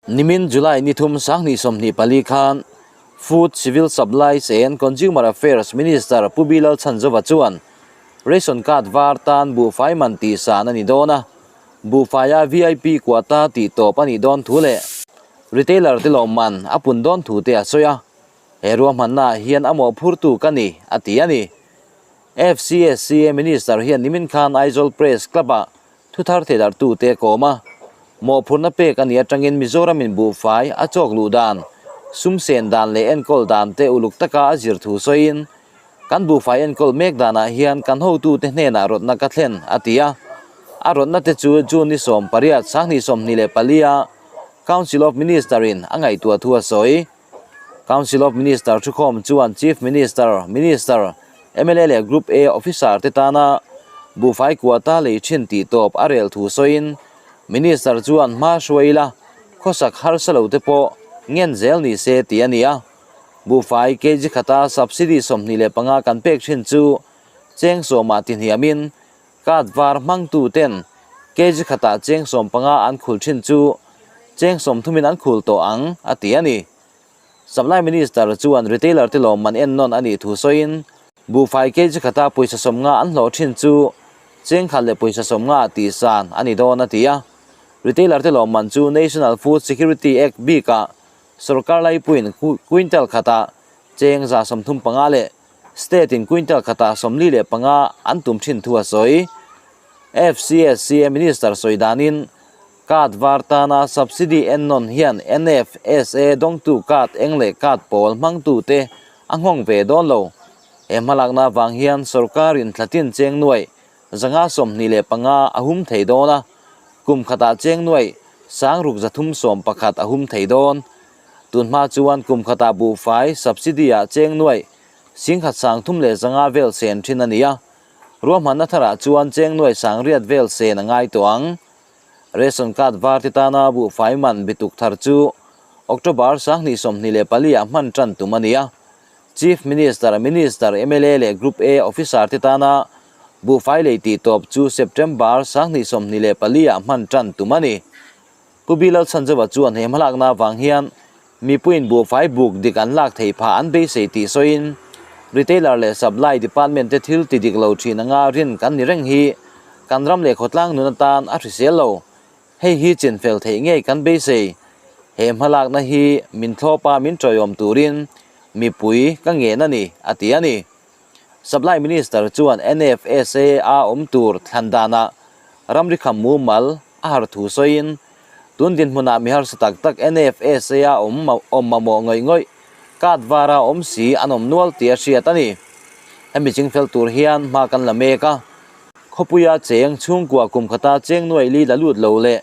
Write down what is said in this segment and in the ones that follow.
Nimin July ni thum 2024 khan Food, Civil Supplies and Consumer Affairs Minister Pu Bilal Chhanzova chuan Ration Card var tan buhfai man tihsan a ni dawn a, buhfaia VIP quota tih tawp a nih dawn thu leh retailer te lawmman a pun dawn thu te a sawi a, he ruahmannaah hian a mawhphurtu ka ni, a ti a ni. FCSCA Minister hian nimin khan Aizawl Press Club-ah Thuthar theidarhtute a kawm a, mawhphurhna pek a nih atangin Mizoramin buhfai a chawk luh dan, sum sen dan leh enkawl dan te uluk taka a zir thu sawiin, Kan buhfai enkawl mek danah hian kan hotute hnenah rawtna ka thlen, a ti a. A rawtna te chu June ni 18, 2024 a Council of Minister-in a ngaihtuah thu a sawi. Council of Minister thukhawm chuan Chief Minister, Minister, mla leh Group A officer te tana buhfai quota lei thin tih tawp a rel thu sawiin Minister chuan hma hruai ila khawsak harsa lo te pawh ngen zel ni se tih a ni a. Buhfai kg khata subsidy 25 kan pek thin chu cheng sawmah ti hniamin Card var hmangtu ten kg khatah cheng 15 an khul thin chu cheng 30 in an khul tawh ang, a ti a ni. Supply Minister chuan retailer te lawmman ennawn a nih thu sawiin, buhfai kg khata pawisa 50 an hlawh thin chu cheng khat leh pawisa 50 ah tihsan a ni dawn a ti a. Retailer te lawmman chu National Food Security Act bikah sorkar laipuiin quintal khatah cheng 135 leh State in quintal khatah 45 an tum thin thu a sawi. FCSCA Minister sawi danin card var tana subsidy ennawn hian NFSA dawngtu card eng leh card pawl hmangtute a nghawng ve dawn lo. He hmalakna avang hian sorkarin thlatin cheng nuaih 525 a hum thei dawn a, kum khatah cheng nuaih 6311 a hum thei dawn. Tunhma chuan kum khatah buhfai subsidy-ah cheng nuaih 10,350 vel sen thin a ni a, ruahmanna tharah chuan cheng nuaih 800 vel sen a ngai tawh ang. Ration card var ti tana buhfai man bituk thar chu October 2024 ah hman tan tum a ni a, Chief Minister, Minister, mla leh Group A officer te tana buhfai lei tih tawp chu September 2024 ah hman tan tum a ni. Pu Bilal Chhanzova chuan he hmalakna avang hian mipuiin buhfai buk dik an lak theih phah an beisei tih sawiin, Retailer leh Supply Department te thil ti dik lo thin anga rin kan ni reng hi kan ram leh khawtlang nun atan a hrisel lo. Hei hi chinfel theih ngei kan beisei. He hmalakna hi min thlawpa min tawiawm turin mipui ka ngen a ni, a ti a ni. Supply Minister chuan NFSA a awm tur thlan danah ramri kham mumal a har thu sawiin, tun dinhmunah mi harsa tak tak NFSA a awm awm mamawh ngawih ngawih, card vara awm si an awm nual tih a hriat a ni. Hemi chingfel tur hian hma kan la mek a, khawpuia cheng chhungkua kum khata cheng nuaih li la lut lo leh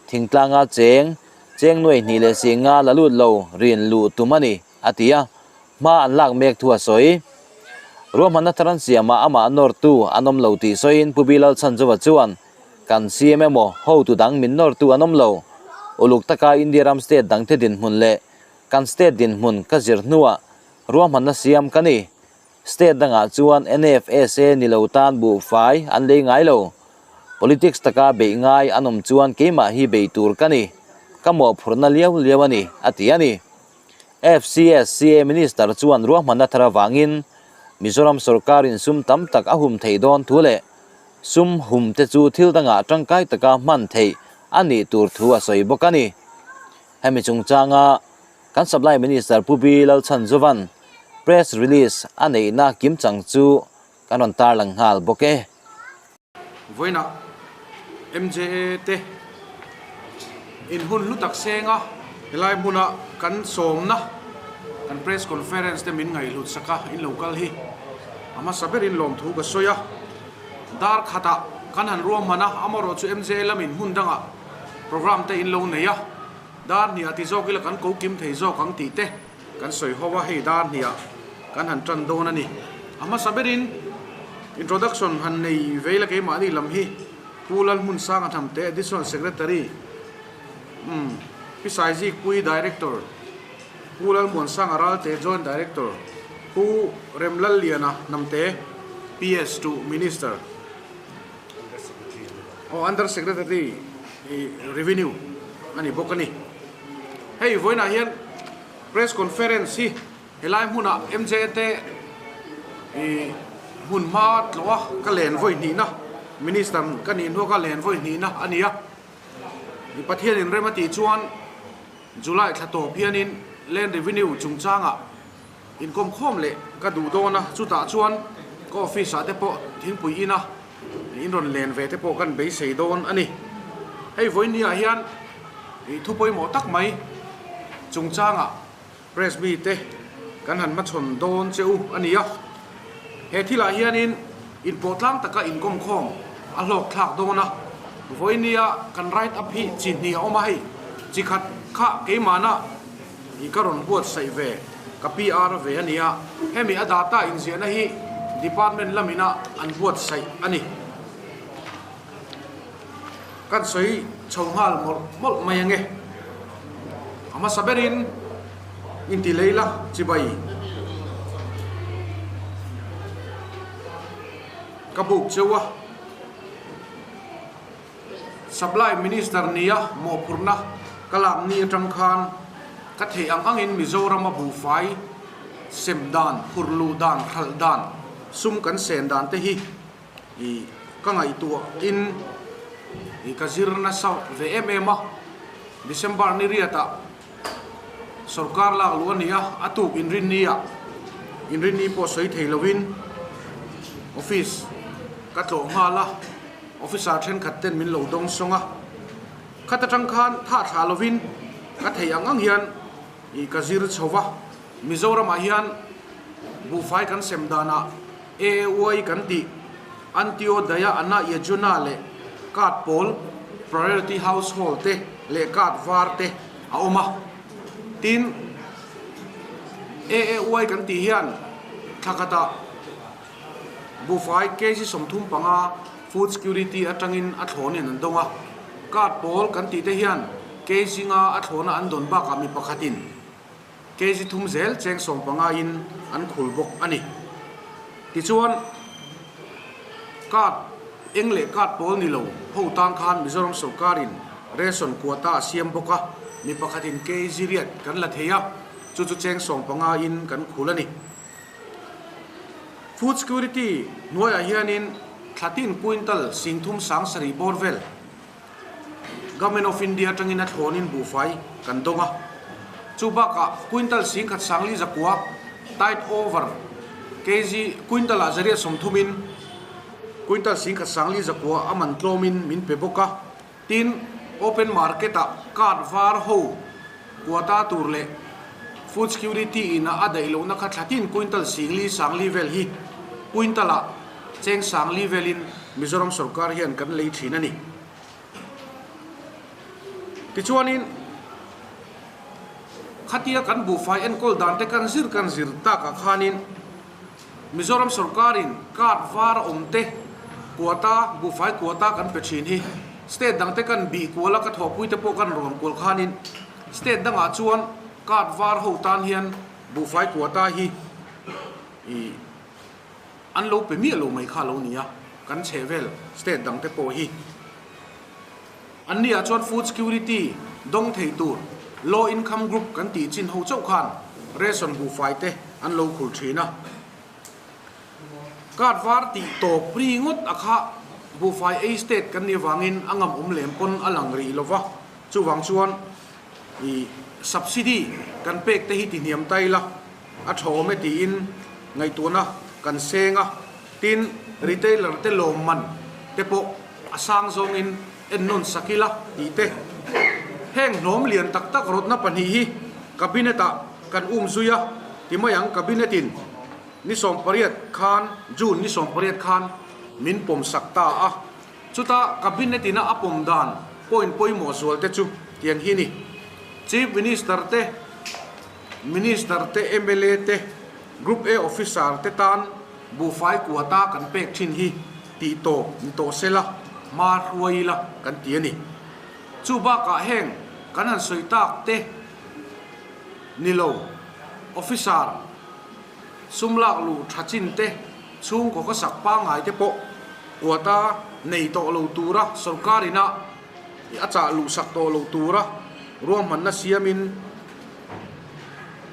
thingtlanga cheng cheng nuaih hnih leh si nga la lut lo rin luh tum a ni, a ti a. Hma an lak mek thu a sawi. Ruahmanna thar an siamah amah nawrtu an awm lo tih sawiin Pu Bilal Chhanzova chuan, Kan CM emaw hotu dang min nawrtu an awm lo. Uluk taka India ram state dangte dinhmun leh kan state dinhmun ka zir hnuah ruahmanna siam ka ni. State dangah chuan NFSA ni lo tan buhfai an lei ngai lo. Politics taka beih ngai an awm chuan keimah hi bei tur ka ni. Ka mawhphurhna liau liau a ni, a ti a ni. FCSCA Minister chuan ruahmanna thar avangin Mizoram sorkarin sum tam tak a hum thei dawn thu leh sum hum te chu thil dangah tangkai taka hman theih a nih tur thu a sawi bawk a ni. Hemi chungchanga kan Supply Minister Pu B Lalchhanzuvan press release a neihna kimchang chu kan rawn tarlang nghal bawk e. Vawiinah MJA te inhun hlu tak senga helai hmuna kan sawmna kan press conference te min ngaihhlut sak a in lo kal hi a hmasa berin lawmthu ka sawi a, dar khatah kan han ruahman a, amaherawh chu MJA lamin hmun dangah program te in lo nei a, dar hniah ti zawk ila kan ko kim thei zawk ang tih te Kan sawi ho a, hei dar hniah kan han tan dawn a ni. A hmasa berin introduction han nei vei la keimahni lam hi Pu Lalhmunsanga Thamte Additional Secretary, umm Pi Saizikpui Director, Pu Lalmuansanga Ralte Joint Director, Pu Remlalliana Hnamte PS to Minister, aw Under Secretary Revenue a ni bawk a ni. Hei vawiinah hian press conference hi helai hmunah MJ te ih hmun hma tlawh a ka len vawi hnihna minister ka nih hnuah ka len vawi hnihna a ni a. Ih Pathianin rem a tih chuan July thla tawp hianin land revenue chungchangah inkawm khawm leh ka duh dawn a, chutah chuan ka office ah te pawh thingpui ina in rawn len ve te pawh kan beisei dawn a ni. Hei vawiin ah hian ih thu pawimawh tak mai chungchangah press mi te kan han hmachhawn dawn che u a ni a, he thilah hianin inpawh tlang taka inkawm khawm a hlawk thlak dawn a, vawiin kan write up hi chi hnih a awm a, hei chi khat kha keimahna. I ka rawn buatsaih ve, ka PR ve a nia. Hemi a data inziahna hi department lamina an buatsaih a ni. Kan sawi chho nghal mawlh mawlh mai ange. A hmasa berin inti lei la chibai. Ka buk cheu a. Supply Minister nia mawhphurhna ka lak ni atang khan ka theih ang angin Mizorama buhfai sem dan, phurh luh dan, hralh dan, sum kan sen dan te hi ih ka ngaihtuah in ih ka zir nasa ve em em a. December ni riatah sorkar lak luh a ni a, a tuk inrinni ah inrinni pawh sawi thei lovin office ka tlawh nghal a. Officer thenkhat ten min lo dawng sawng a, khat atang khan thah thlah lovin ka theih ang ang hian ih ka zir chho va, Mizoramah hian buhfai kan sem danah AAY kan tih Antyodaya Anna Yojana leh card pawl Priority Household te leh card var te a awm a, tin AAY kan tih hian thla khatah Buhfai kg 35 Food Security atangin a thlawnin an dawng a, card pawl kan tih te hian kg nga a thlawna an dawn bakah mi pakhatin kg thum zel cheng 15 in an khul bawk a ni. Tichuan, card eng leh card pawl ni lo ho tan khan Mizoram sawrkarin ration quota a siam bawk a, mi pakhatin kg riat kan la thei a, chu chu cheng 15 in kan khul a ni. Food Security hnuaiah hianin thlatin quintal 30 7 bawr vel Government of India atangin a thlawnin buhfai kan dawng a. Chu bakah quintal 10,000 sangli zakua tide over kg quintal ah zariat 30 in quintal 10,000 sangli zakua a man tlawmin min pe bawk a. Tin, open market ah card var ho quota tur leh food security in a a daih lohna kha thlatin quintal 10,000 sangli vel hi quintal ah cheng sangli velin Mizoram sorkar hian kan lei thin a ni. Tichuanin khatia kan buhfai enkawl dan te kan zir kan zir takah khanin Mizoram sorkarin card var a awm te quota, buhfai quota kan pe thin hi state dang te kan bih kual a, ka thawhpui te pawh kan rawn kual khanin state dangah chuan card var ho tan hian buhfai quota hi ih an lo pe miah lo mai kha lo ni a, kan chheh vel state dang te pawh hi. An ni ah chuan food security dawng thei tur low income group kan tih chin ho chauh khan ration buhfai te an lo khul thin a. Card var tih tawp ri ngawt a kha buhfai ei state kan nih avangin a ngam awm lem pawn a lang rih lo va, chuvang chuan ih subsidy kan pek te hi ti hniam ta ila a tha awm e tiin ngaihtuahna kan seng a, tin retailer te lawmman te pawh A sang zawngin ennawn sak ila tih te. Heng hlawm lian tak tak rawtna pahnih hi Cabinet ah kan um zui a ti mai ang. Cabinet in ni 18 khan, June ni 18 khan min pawm sak ta a. Chuta Cabinet ina a pawm dan point pawimawh zual te chu tiang hi ni. Chief Minister te, Minister te, mla te, Group A Officer te tan buhfai quota kan pek thin hi tih tawp ni tawh se la, hma hruai ila kan ti a ni. Chu bakah heng kan han sawi tak te ni lo, officer sum lak luh tha chin te, chhungkaw ka sak pangngai te pawh quota nei tawh lo tura sorkar ina a chah luh sak tawh lo tura ruahmanna siamin.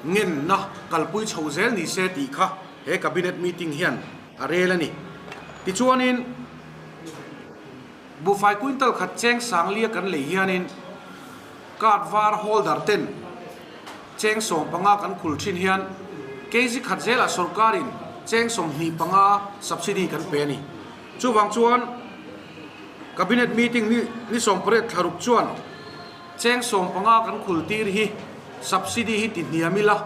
Ngenna kalpui chho zel ni se tih kha he Cabinet meeting hian a rel a ni. Tichuanin buhfai quintal khat cheng sanglia kan lei hianin card var holder ten cheng 15 kan khul thin hian kg khat zelah sorkarin cheng 25 subsidy kan pe a ni. Chuvang chuan Cabinet meeting ni ni 18 thlaruk chuan Cheng 15 kan khul tir hi subsidy hi ti hniam ila,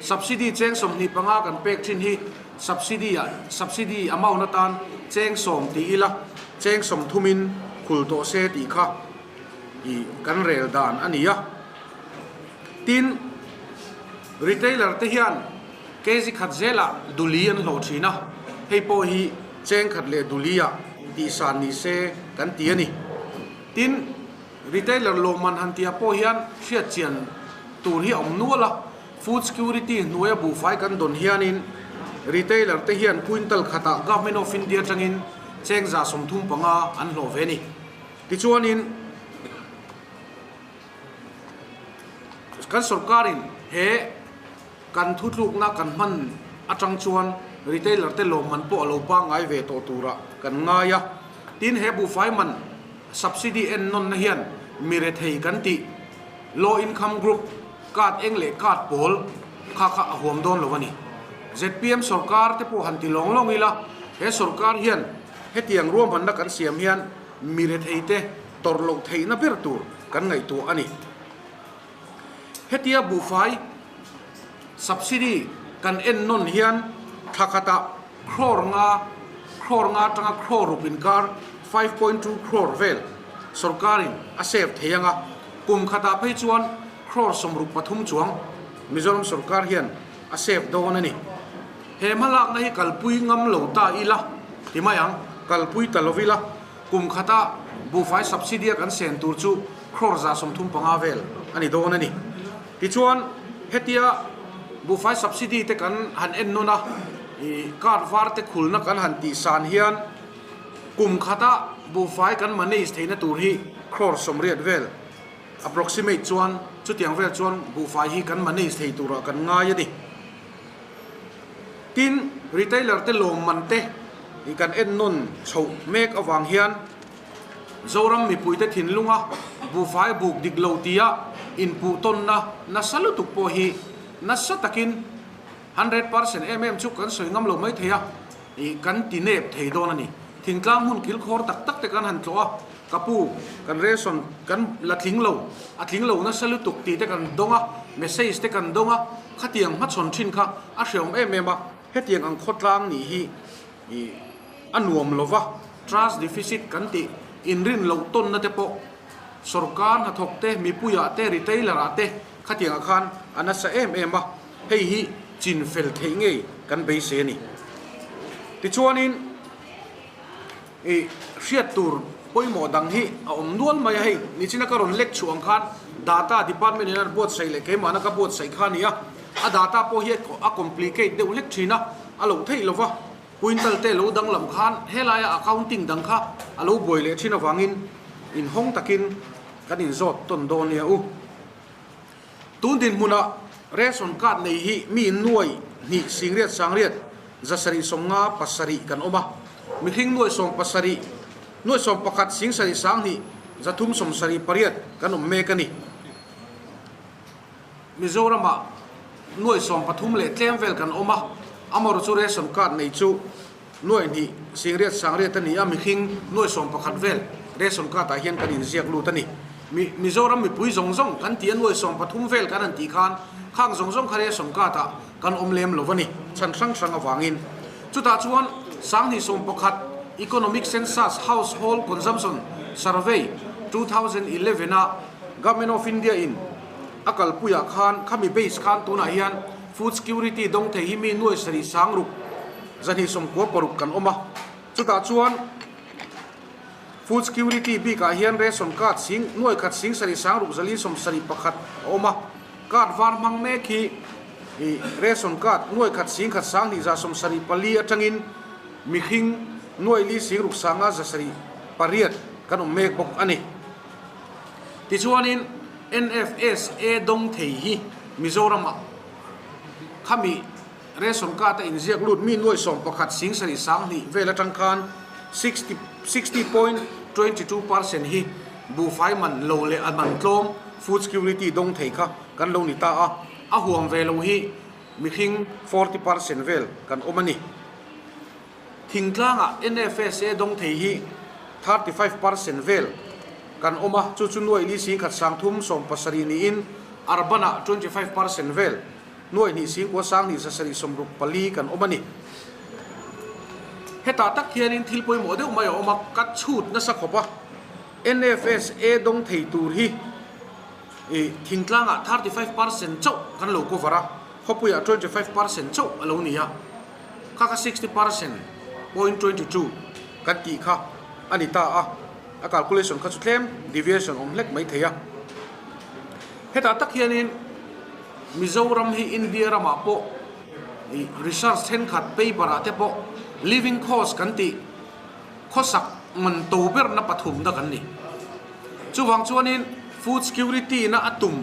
subsidy cheng 25 kan pek thin hi subsidy ah subsidy amount atan cheng 10 ti ila, cheng 30 in khul tawh se tih kha i kan rel dan a ni a. Tin, retailer te hian kg khat zelah duli an hlawh thin a, hei pawh hi cheng khat leh duli ah tihsan ni se kan ti a ni. Tin. Retailer lawmman han tihah pawh hian hriatchian tur hi a awm nual a, food security hnuaia buhfai kan dawn hianin retailer te hian quintal khatah Government of India atangin cheng 35 an hlawh ve a ni. Tichuanin kan sorkarin he kan thutlukna kan hman atang chuan retailer te lawmman pawh a lo pangngai ve tawh turah kan ngai a. Tin, he buhfai man subsidy en nawnna hian mi rethei kan tih low income group card eng leh card pawl kha kha a huam dawn lo a ni. Zpm sorkar te pawh han ti lawng lawng ila, he sorkar hian hetiang ruahmanna kan siam hian mi rethei te tawrh loh theihna ber tur kan ngaihtuah a ni. Hetia buhfai subsidy kan en nawn hian thla khatah crore nga, crore nga atanga crore ruk inkar, 5.2 crore vel sorkarin a save thei ang a, kum khatah phei chuan crore 63 chuang Mizoram sorkar hian a save dawn a ni. He hmalakna hi kalpui ngam lo ta ila ti mai ang, kalpui ta lo ila. Kum khata buhfai subsidy a kan sen tur chu crore 135 vel a ni dawn a ni. Tichuan, hetia buhfai subsidy te kan han en nawn a, ih card var te khulna kan han tih san hian kum khata buhfai kan manage theihna tur hi crore 80 vel approximate chuan chutiang vel chuan buhfai hi kan manage thei turah kan ngai a ni. Tin, retailer te lawmman te i kan en nawn chhoh mek avang hian Zoram mipuite thinlunga buhfai buk dik lo tia inpuh tawnna nasa lutuk pawh hi nasa takin 100% em em chu kan sawi ngam lo mai thei a, i kan ti nep thei dawn a ni. Thingtlang hmun kilkhawr tak tak te kan han tlawh a, ka pu, kan ration kan la tling lo, a tling lo nasa lutuk tih te kan dawng a, message te kan dawng a, khatiang hmachhawn thin kha a hreawm em em a, hetiang ang khawtlang nih hi i a nuam lo va, trust deficit kan tih inrin loh tawnna te pawh sorkar hnathawk te, mipuiah te, retailer ah te khatiang ah khan a nasa em em a, hei hi chin fel theih ngei kan beisei a ni. Tichuanin i hriat tur pawimawh dang hi a awm nual mai a, hei nichina ka rawn lek chhuah ang khan data department in an buatsaih leh keimahna ka buatsaih kha a ni a, a data pawh hi a complicate deuh hlek thin a, a loh theih lo va, quintal te lo danglam khan helaia accounting dang kha a lo buai leh thin avangin inhawng takin kan inzawt tawn dawn nia u. Tun dinhmunah ration card nei hi mi nuai hnih singriat sangriat 757 kan awm a, mihring nuai 70, nuai 11 sing sarih 2 378 kan awm mek a ni. Mizoramah nuai 13 leh tlem vel kan awm a, amaherawhchu chu ration card nei chu nuai hnih singriat sangriat a ni a, mihring nuai 11 vel ration card ah hian kan inziak lut a ni. Mi Mizoram mipui zawng zawng kan tih a nuai 13 vel kan han tih khan khang zawng zawng kha ration card ah kan awm lem lo a ni, chhan hrang hrang avangin. Chutah chuan 2011 Economic Census Household Consumption Survey 2011 a Government of India in a kalpuiah khan khami base khan tunah hian food security dawng thei hi mi nuai sarih sang ruk 296 kan awm a, chutah chuan food security bikah hian ration card sing nuai khat sing sarih sang ruk 471 a awm a, card var hmang mek hi ih ration card nuai khat sing khat sang hnih 74 atangin mihring nuai li sing ruk sanga 708 kan awm mek bawk a ni. Tichuanin NFSA dawng thei hi Mizoramah. Khami ration card a inziak lut mi nuai 11 sing 7 sang hnih vel atang khan 60 60.22% hi buhfai man lo leh a man tlawm food security dawng thei kha kan lo ni ta a, a huam ve lo hi mihring 40% vel kan awm a ni. Thingtlangah NFSA dawng thei hi 35% vel kan awm a, chu chu nuai li 10,000 sangthum 70 niin Urban-ah 25% vel nuai hnih 9,000 sang hnih 7 64 kan awm a ni. Hetah tak hianin thil pawimawh deuh mai a awm a, ka chhut nasa khawp a, NFSA dawng thei tur hi thingtlangah 35% chauh kan lo cover a, khawpuiah 25% chauh a lo ni a. Kha kha 60% point 22 kan tih kha a ni ta a, a calculation kha chu tlem deviation awm hlek mai thei a. Hetah tak hianin Mizoram hi India ramah pawh ih research thenkhat paper ah te pawh living cost kan tih khawsak man to berna pathumna kan ni. Chuvang chuanin food security na a tum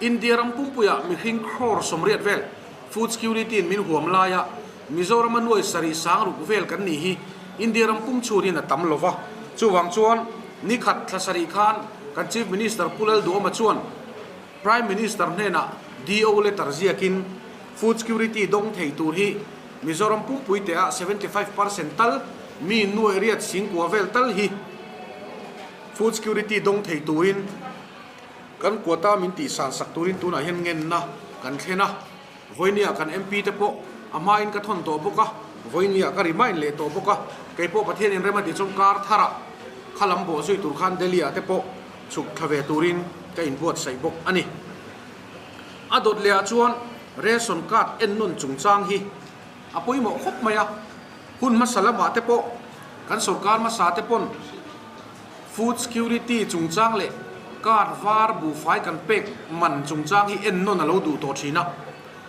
India ram pumpuiah mihring crore 80 vel Food security in min huam laia Mizoram a nuai 7 sang ruk vel kan nih hi India ram pum chhurin a tam lova. Chuvang chuan nikhat thla 7 khan kan Chief Minister Pu Lalduhawma chuan Prime Minister hnenah DO letter ziakin food security dawng thei tur hi Mizoram pumpui te ah 75% tal mi nuai riat 9,000 vel tal hi food security dawng thei turin Kan quota min tihsan sak turin tunah hian ngenna kan thlen a, vawinia kan MP te pawh a hmain ka thawn tawh bawk a, vawinia ka remind leh tawh bawk a, kei pawh Pathianin rem a tih chuan kar tharah kha lam bawh zui tur khan Delhi ah te pawh chhuk thla ve turin ka inbuatsaih bawk a ni. A dawt leh ah chuan ration card ennawn chungchang hi a pawimawh khawp mai a, hun hmasa lamah te pawh kan sorkar hmasa te pawn, Food security chungchang leh card var buhfai kan pek man chungchang hi ennawn a lo duh tawh thin a,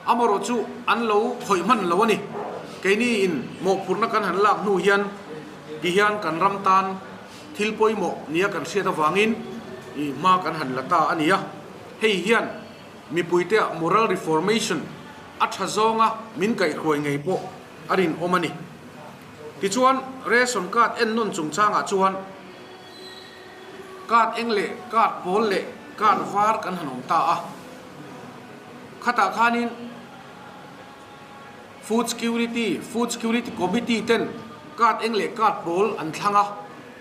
amaherawh chu an lo khawih hman lo a ni. Keini in mawhphurhna kan han lak hnu hian ti hian kan ram tan thil pawimawh nia kan hriat avangin i hma kan han la ta a ni a. Hei hian mipuite ah moral reformation a tha zawnga min kaihhruai ngei pawh a rinawm a ni. Tichuan, ration card ennawn chungchangah chuan card eng leh card pawl leh card var kan han awm ta a. Khatah khanin Food Security, Food Security Committee ten card eng leh card pawl an thlang a,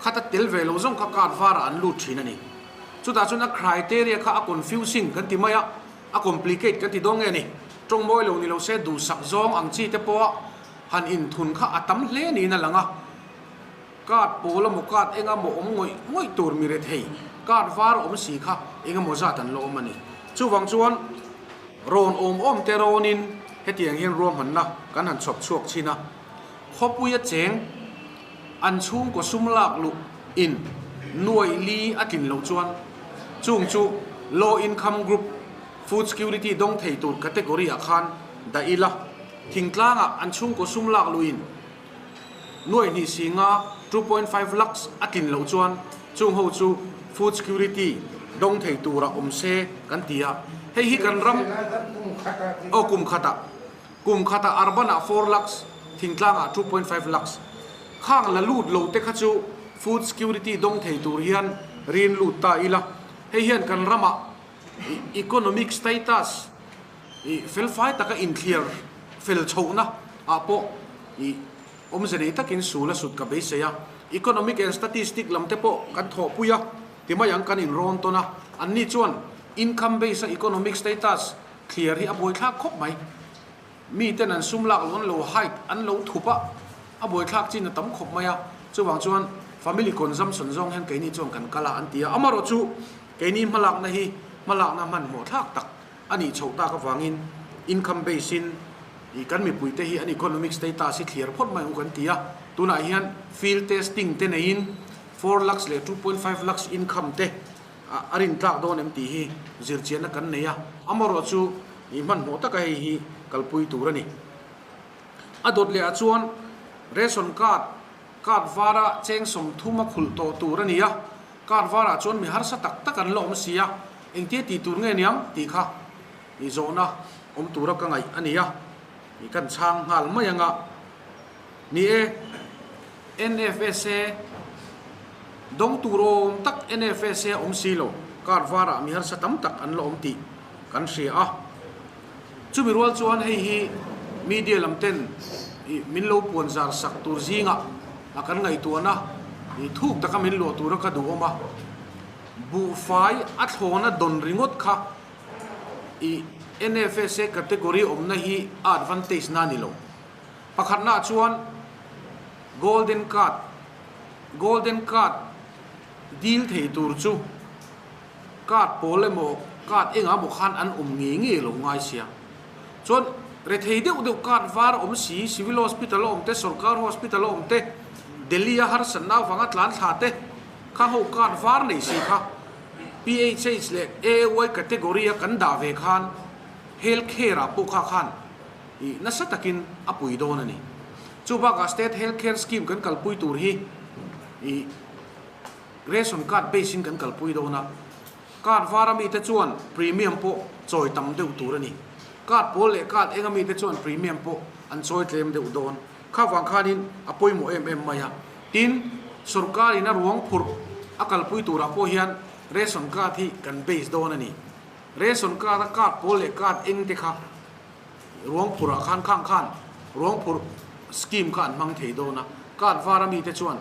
khata tel ve lo zawng kha card varah an lut thin a ni. Chutah chuan a criteria kha a confusing kan ti mai a, a complicate kan ti dawn nge ni? Tawng mawi lo ni lo se duhsak zawng ang chi te pawha Han inthun kha a tam hle niin a lang a, card pawl emaw card eng emaw awm ngawih ngawih tur mi rethei, card var awm si kha eng emaw zat an la awm a ni. Chuvang chuan rawn awm awm te rawnin hetiang hian ruahmanna kan han chhawp chhuak chin a, khawpuia cheng an chhungkaw sum lak luh in nuaih li a tlin loh chuan chung chu low income group food security dawng thei tur category ah khan dah ila. Thingtlangah an chhungkaw sum lak luhin nuai hnih 500, 2.5 lakhs, a tlin loh chuan chung ho chu food security dawng thei tura awm se kan ti a. Hei hi kan ram aw kum khatah kum khatah urban ah 4 lakhs, thingtlangah 2.5 lakhs. Khang la lut lo te kha chu food security dawng thei tur hian rin lut ta ila. Hei hian kan ramah economic status I felfai taka inthliar fel chhohna ah pawh i awmze nei takin sul a sut ka beisei a. Economic and statistic lam te pawh kan thawhpui a, ti mai ang kan inrawn tawn a. Anni chuan income base a economic status thliar hi a buaithlak khawp mai. Mi ten an sum lak lo an lo hide an lo thup a, a buaithlak chin a tam khawp mai a. Chuvang chuan family consumption zawng hian keini chuan kan kal a an ti a. Amaherawhchu keini hmalakna hi hmalakna hmanhmawh thlak tak A nih chhoh tak avangin income base in ih kan mipuite hi an economic status hi thliar phawt mai ang u kan ti a, tunah hian field testing te neiin 4 lakhs leh 2.5 lakhs income te a rin tlak dawn em tih hi zirchianna kan nei a, amaherawh chu ih hmanhmawh taka hei hi kalpui tur a ni. A dawt leh ah chuan ration card card vara cheng 30 a khulh tawh tur a ni a, card varah chuan mi harsa tak tak an la awm si a, Engtia tih tur nge niang tih kha i zawhna awm tura ka ngaih a ni a. I kan chhang nghal mai anga. Ni e, NFSA dawng tur awm tak NFSA awm si lo, kar varah mi harsa tam tak an la awm tih kan hria a. Chumi rual chuan hei hi media lam ten i min lo puan zar sak tur zingah a kan ngaihtuahna i thuk taka min luah tura ka duh awm a. Buhfai a thlawna dawn ringawt kha i NFSA category awmna hi a advantage na a ni lo. Pakhatnaah chuan Golden Card, Golden Card dil thei tur chu card pawl emaw card engah emaw khan an awm ngei ngei lo ngai sia. Chuan rethei deuh deuh card var awm si, Civil Hospital a awm te, Sorkar Hospital a awm te, Delhi a harsatna avanga tlan thla te kha ho card var nei si kha PHH leh AAY category a kan dah ve khan Health Care ah pawh kha khan i nasa takin a pui dawn a ni. Chu bakah State Health Care Scheme kan kalpui tur hi i Ration Card base in kan kalpui dawn a, card var a mite chuan premium pawh chawi tam deuh tur a ni. Card pawl leh card eng a mite chuan premium pawh an chawi tlem deuh dawn. Kha vang khanin a pawimawh em em mai a. Tin, sorkar in a ruang phurh a kalpui turah pawh hian Ration Card hi kan base dawn a ni. Ration Card a card pawl leh card eng te kha ruang phurh ah khan khang khan ruang phurh scheme kha an hmang thei dawn a, card var a mite chuan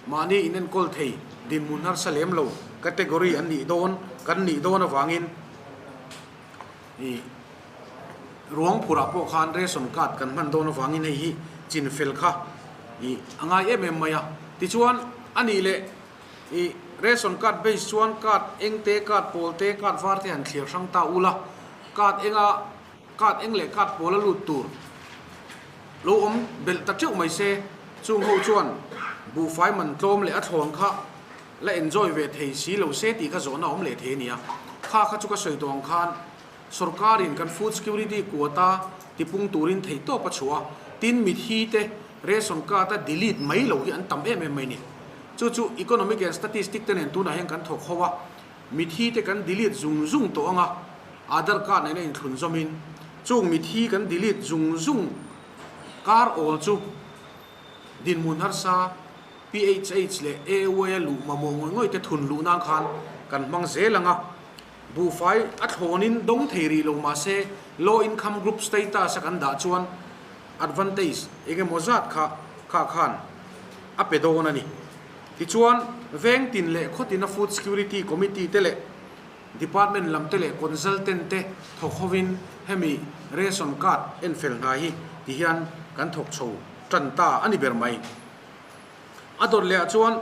mahni in enkawl thei dinhmun harsa lem lo category an nih dawn kan nih dawn avangin ih ruang phurh ah pawh khan ration card kan hman dawn avangin hei hi chin fel kha ih a ngai em em mai a, tichuan a nih leh ih ration card base chuan card eng te card pawl te card var te han thliar hrang ta ula card enga Card eng leh card pawl a lut tur lo awm belh ta teuh mai se, chung ho chuan buhfai man tlawm leh a thlawn kha la enjoy ve thei si lo se tih kha zawhna awm leh thei a nia. Kha kha chu ka sawi tawh ang khan sorkarin kan food security quota tipung turin theihtawp a chhuah a, tin mithi te ration card a delete mai lo hi an tam em em mai ni. Chu chu economic and statistic te nen tunah hian kan thawk ho a, Mithi te kan delete zung zung tawh ang a, Aadhar card nena inthlun zawmin chung mithi kan delete zung zung kar awl chu dinhmun harsa PHH leh AAY a luh mamawh ngawih ngawih te thun luh nan khan kan hmang zel ang a, buhfai a thlawnin dawng thei rih lo mahse low income group status a kan dah chuan advantage eng emaw zat kha kha khan a pe dawn a ni. Tichuan, veng tin leh khaw tina Food Security Committee te leh Department lam te leh Consultant te thawk hovin hemi Ration Card enfel hna hi ti hian kan thawk chho tan ta a ni ber mai. A dawt leh ah chuan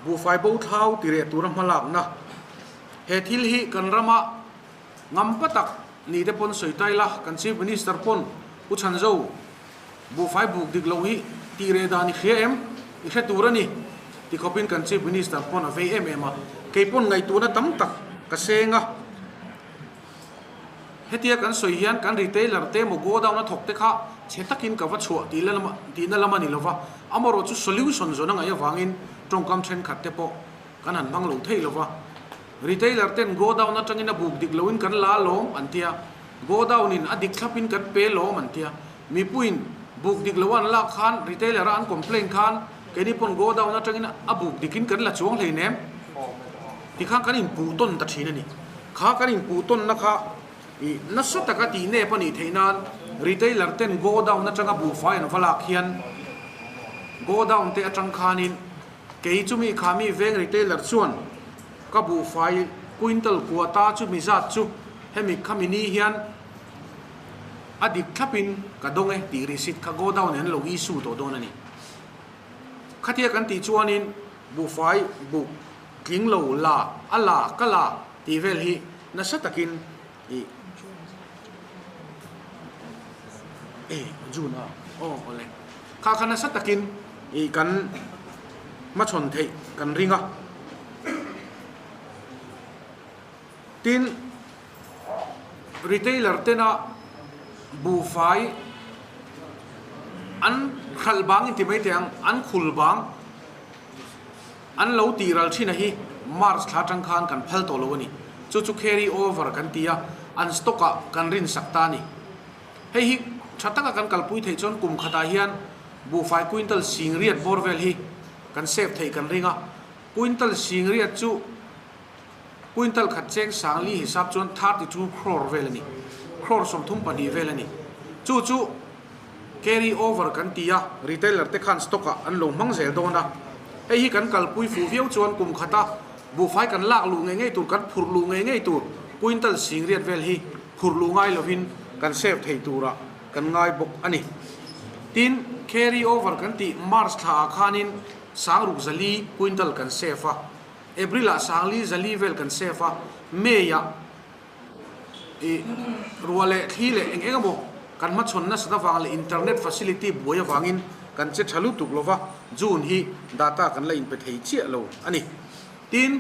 buhfai bo thlau ti reh tura hmalakna he thil hi kan rama ngam pa tak ni te pawn sawi tai la, kan Chief Minister pawn Pu Chhanzo, Buhfai buk dik loh hi tih reh dan i hria em? I hre tur a ni. Ti khawpin kan Chief Minister pawn a vei em em a, kei pawn ngaihtuahna tam tak ka seng a. Hetia kan sawi hian kan retailer te emaw godown a thawk te kha chhe takin ka va chhuah tih la tihna lam a ni lova, amaherawhchu solution zawn a ngaih avangin tawngkam thenkhat te pawh kan han hmang lo thei lova. Retailer ten godown atangin a buk dik loin kan la lawm an tia, godown in a dik thlapin kan pe lawm an tia. Mipuiin buk dik lo an lak khan retailer a an complaint khan keini pawn godown atangin a buk dikin kan la chuang hleinem ti khan kan inpuh tawn ta thin a ni. Kha kan inpuh tawnna kha ih nasa taka tih nep a nih theih nan retailer ten godown atanga buhfai an va lak hian godown te atang khanin kei chumi kha mi veng retailer chuan ka buhfai quintal quota chu mi zat chu hemi khami ni hian A dik thlapin ka dawng e tih receipt kha godown in an lo issue tawh dawn a ni. Khatia kan tih chuanin buhfai buk tling lo la a la ka la tih vel hi nasa takin ih e June a aw awle kha kha nasa takin ih kan hmachhawn theih kan ring a. Tin, retailer tena buhfai an hralh bang inti mai teh ang, an khul bang an lo tih ral thin a hi March thla atang khan kan phal tawh lo a ni. Chu chu carry over kan ti a, an stock ah kan rinsak ta a ni. Hei hi tha taka kan kalpui theih chuan kum khatah hian buhfai quintal singriat bawr vel hi kan save theih kan ring a. Quintal singriat chu quintal khat cheng sangli hisap chuan 32 crore vel a ni. Crore 32 vel a ni. Chu chu carry over kan ti a, retailer te khan stock ah an lo hmang zel dawn a. Hei hi kan kalpui fuh viau chuan kum khata buhfai kan lak luh ngei ngei tur, kan phurh luh ngei ngei tur quintal singriat vel hi phurh luh ngai lovin kan save thei turah kan ngai bawk a ni. Tin, carry over kan tih March thla ah khanin sangruk zali quintal kan save a, April ah sangli zali vel kan save a, May ah i ruah leh thli leh eng eng emaw kan hmachhawn nasat avang leh internet facility buai avangin kan che tha lutuk lova, June hi data kan la inpe thei chiah lo a ni. Tin,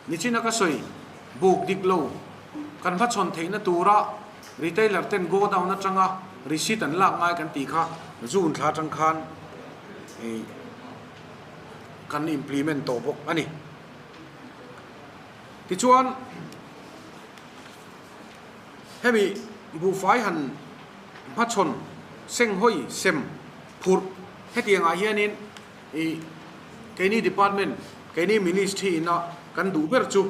nichina ka sawi buk dik lo kan hmachhawn theihna tura retailer ten godown atanga receipt an lak ngai kan tih kha June thla atang khan i kan implement tawh bawk a ni. Tichuan, hemi buhfai han hmachhawn senghawi sem phurh hetiangah hianin ih keini department, keini ministry ina kan duh ber chu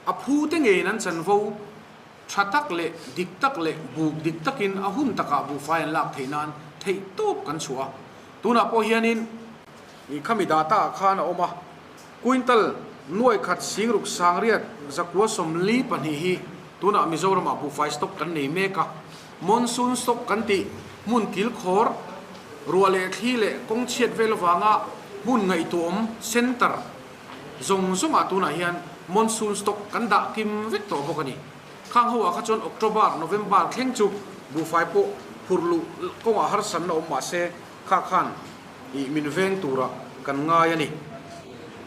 a phu te ngeiin an chanvo tha tak leh dik tak leh buk dik takin a hun takah buhfai an lak theih nan theih tawp kan chhuah a. Tunah pawh hianin ih khami data ah khan a awm a, quintal nuai khat singruk sangriat zakua 42 hi tunah Mizoramah buhfai stock kan nei mek a. Monsoon stock kan tih hmun kilkhawr, ruah leh thli leh kawng chhiat vel avanga hmun ngaihtuahawm center zawng zawngah tunah hian monsoon stock kan dah kim vek tawh bawk a ni. Khang ho ah kha chuan October, November thleng chu buhfai pawh phurh luh kawngah harsanna awm mah se kha khan ih min veng tura kan ngai a ni.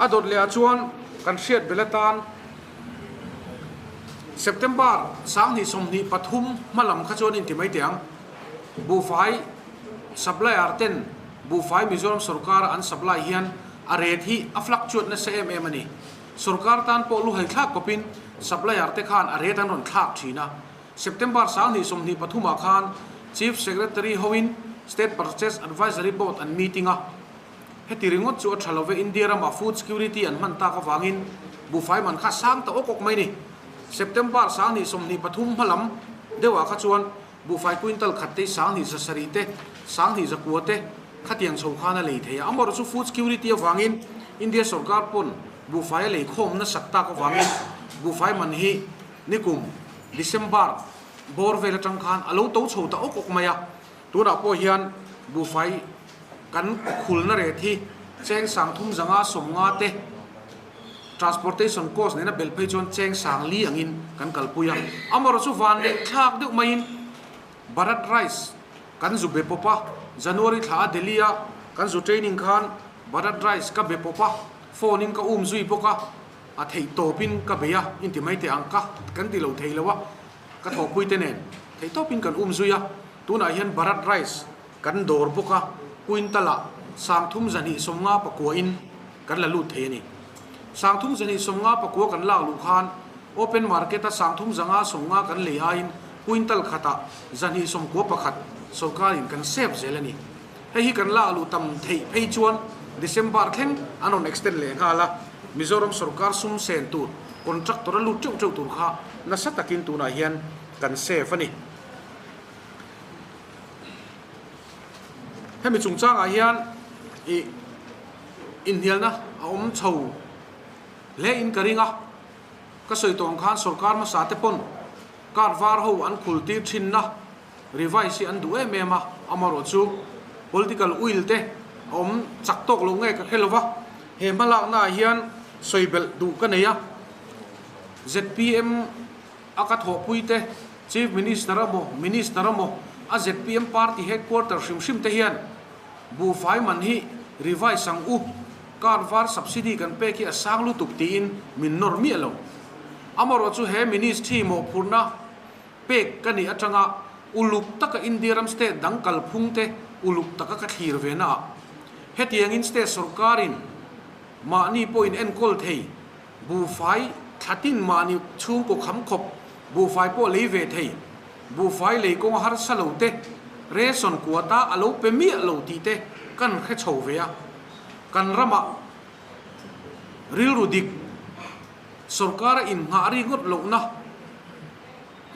A dawt leh ah chuan kan hriat bel atan September 2023 hma lam kha chuan inti mai teh ang. Buhfai supplier ten buhfai Mizoram sorkar an supply hian a rate hi a fluctuate nasa em em a ni. Sorkar tan pawh lu hai thlak kawpin supplier te khan a rate an rawn thlak thin a. September 2023 ah khan Chief Secretary hoin State Purchase Advisory Board an meeting a. Heti ringawt chu a tha lo ve, India ramah food security an hman tak avangin buhfai man kha sang ta awk awk mai ni. September 2023 hma lam deuhah kha chuan buhfai quintal khat te 2700 te, 2900 te khatiang chho khan a lei thei a. Amaherawhchu chu food security avangin India sorkar pawn buhfai a lei khawm nasat tak avangin buhfai man hi nikum December bawr vel atang khan a lo to chho ta awk awk mai a. Tunah pawh hian buhfai kan khulna ret hi cheng 3500 te transportation cost nena belh phei chuan cheng 4000 angin kan kalpui a. Amaherawhchu chu van leh thlak deuh maiin Bharat Rice kan zu be pawp a, January thla a Delhi a kan zu training khan Bharat Rice ka be pawp a, phone in ka um zui bawk a, a theih tawpin ka bei a, inti mai teh ang ka kan ti lo thei lo a, ka thawhpui te nen theih tawpin kan um zui a, tunah hian Bharat Rice kan dawr bawk a, quintal ah 3259 in kan la lut thei a ni. 3259 kan lak luh khan open market a 3590 kan lei aiin quintal khatah 291 sorkarin kan save zel a ni. Hei hi kan lak luh tam theih phei chuan December thleng an rawn extend leh nghal a, Mizoram sorkar sum sen tur contractor a lut teuh teuh tur kha nasa takin tunah hian kan save a ni. Hemi chungchangah hian ih inhnialna a awm chho hle in ka ring a, ka sawi tawh ang khan sorkar hmasa te pawn card var ho an khul tir thinna revise hi an duh em em a, amaherawh chu political will te a awm chak tawk lo nge ka hre lova, he hmalakna ah hian sawi belh duh ka nei a, zpm a ka thawhpui te, Chief Minister emaw, Minister emaw, a zpm party headquarter hrim hrim te hian buhfai man hi revise ang u, card var subsidy kan pek hi a sang lutuk tiin min nawr miah lo. Amaherawh chu he ministry mawhphurhna pek ka nih atanga uluk taka India ram state dang kalphung te uluk taka ka thlir ve naah hetiangin state sorkarin mahni pawhin enkawl thei Buhfai thlatin mahni chhungkaw kham khawp buhfai pawh lei ve thei. Buhfai lei kawnga harsa lo te, ration quota a lo pe miah lo tih te kan hre chho ve a. Kan ramah rilru dik sorkara innghah ringawt lohna,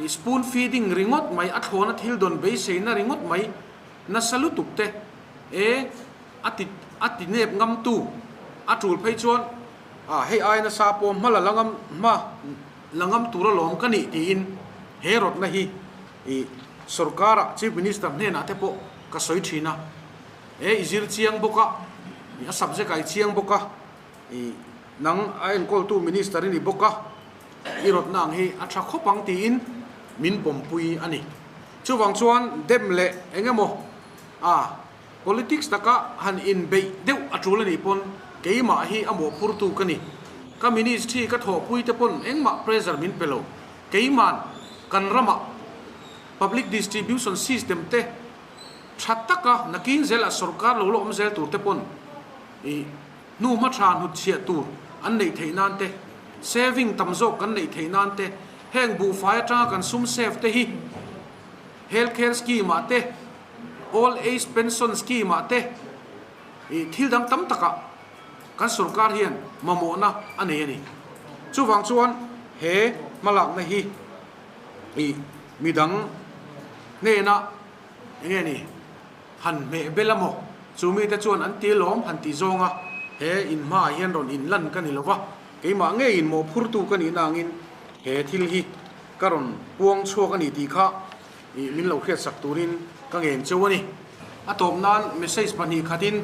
spoon feeding ringawt mai, a thlawna thil dawn beiseina ringawt mai nasa lutuk te e a ti a ti nep ngamtu a tul phei chuan a hei ai nasa pawh hma la la ngam hma la ngam tur alawm ka nih tiin he rawtna hi i sorkara Chief Minister hnenah te pawh ka sawi thin a, e i zir chiang bawk a, i a subject ah i chiang bawk a, i nang a enkawltu Minister i ni bawk a, i rawtna ang hi a tha khawp ang tiin min pawmpui a ni. Chuvang chuan dem leh eng emaw a Politics taka han inbeih deuh a tul a nih pawn keimah hi a mawhphurtu ka ni. Ka ministry ka thawhpui te pawn engmah pressure min pe lo. Keiman kan ramah public distribution system te tha taka nakin zelah sorkar lo la awm zel tur te pawn i hnu hma tha hnutchhiah tur an neih theih nan te, saving tam zawk kan neih theih nan te, heng buhfai atanga kan sum save te hi health care scheme ah te, Old Age Pension Scheme ah te ih thil dang tam takah kan sorkar hian mamawhna a nei a ni. Chuvang chuan he hmalakna hi ih midang hnena eng nge ni han hmeh bel a maw? Chu mite chuan an ti lawm han tih zawnga he in hmaah hian rawn inlan ka ni lo va, keimah ngeiin mawhphurtu ka nihna angin he thil hi ka rawn puang chhuak a ni tih kha Ih min lo hriatsak turin ka ngen cheu a ni. A tawp nan message pahnih khatin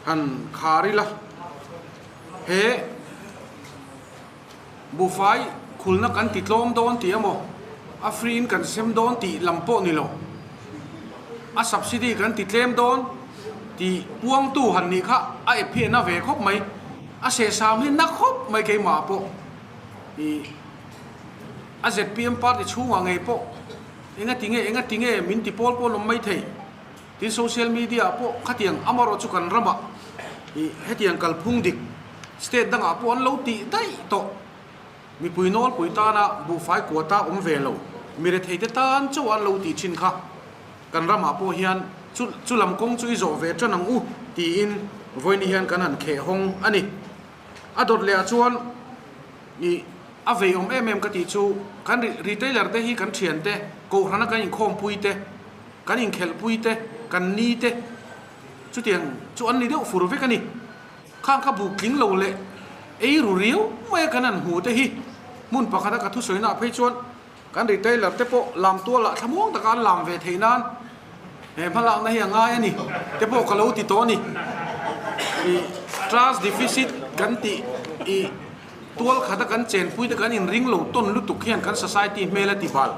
han khar ila, he buhfai khulna kan ti tlawm dawn tih emaw, a free in kan sem dawn tih lam pawh ni lo, a subsidy kan ti tlem dawn tih puangtu han nih kha a ep hi a na ve khawp mai, a sehsam hi na khawp mai keimah pawh ih. A zpm party chhungah ngei pawh enga ti nge enga ti nge min ti pawl pawn awm mai thei. Tin social media ah pawh khatiang amarawh chu kan ramah ih hetiang kalphung dik state dangah pawh an lo tih daih tawh. Mipui nawlpui tana buhfai kuata awm ve lo mirethei te tan chauh an lo tih thin kha kan ramah pawh hian chu chu lam kawng chu i zawh ve tan ang u tiin vawiin hian kan han kheh hawng a ni. A dawt leh ah chuan ih. A vei awm em em ka tih chu kan retailer te hi kan thian te, kohhrana kan inkhawmpui te, kan inkhelhpui te, kan ni te chutiang chu an ni deuh fur vek a ni. Khang kha buk tling lo leh ei ru riau mai a kan han hmu te hi hmun pakhata ka thusawi naah phei chuan kan retailer te pawh lam tualah thlamuang taka an lam ve theih nan he hmalakna hi a ngai a ni te pawh ka lo ti tawh a ni. Ih trust deficit kan tih ih. Tual khata kan chenpui te kan inring lo tawn lutuk hian kan society hmel a ti bal.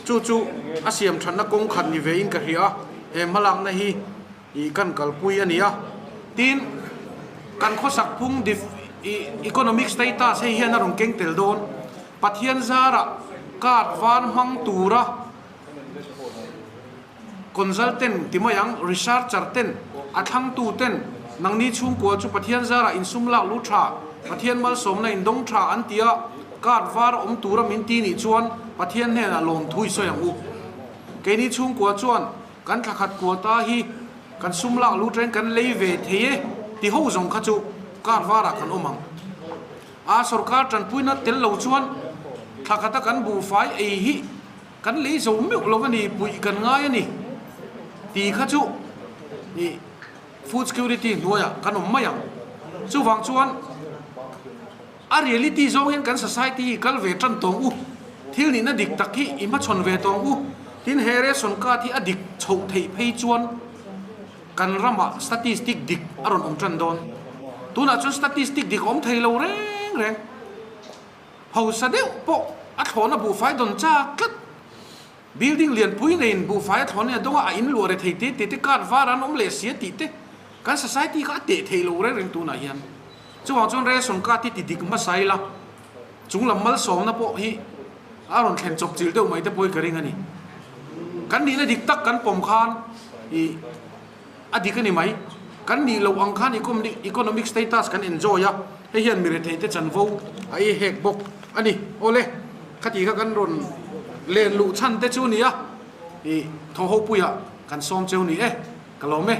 Chu chu a siam thatna kawng khat ni vein ka hria a, he hmalakna hi ih kan kalpui a ni a. Tin, kan khawsak phung dif ih economic status hei hian a rawn keng tel dawn. Pathian zarah card var hmang tura Consultant ti mai ang, researcher ten, a thlangtu ten, nangni chhungkua chu Pathian zarah insum lak lu tha, Pathian malsawmna in dawng tha an ti a, card var awm tura min ti nih chuan Pathian hnenah lawmthu i sawi ang u. Keini chhungkua chuan kan thla khat kua ta hi kan sum lak lu ṭain kan lei ve thei e ti ho zawng kha chu card varah kan awm ang. A sorkar ṭanpuina tel lo chuan thla khata kan buhfai ei hi Kan lei zo meuh lo a ni, puih kan ngai a ni tih kha chu ih food security hnuaiah kan awm mai ang. Chuvang chuan a reality zawng hian kan society hi kal ve tan tawng u, thil nihna dik tak hi i hmachhawn ve tawng u. Tin he ration card hi a dik chhoh theih phei chuan kan ramah statistic dik a rawn awm tan dawn. Tunah chuan statistic dik a awm thei lo reng reng. Hausa deuh pawh a thlawhna buhfai dawn chak tlat. Building lianpui neiin buhfai a thlawhna a dawng a, a in luah re thei te te te card var an awm leh sia tih te kan society kha a teh thei lo reng reng tunah hian. Chuvang chuan ration card hi ti dik hmasa ila chunglam malsawmna pawh hi a rawn thlen chawp chilh deuh mai te pawh hi ka ring a ni. Kan nihna dik tak kan pawm khan ih A dik a ni mai. Kan nih loh ang khan economic status kan enjoy a, hei hian mi retheite chanvo a ei hek bawk a ni. Awle, khati kha kan rawn len luh chhan te chu nia i thaw ho puia kan sawm cheu ni e, ka lawm e.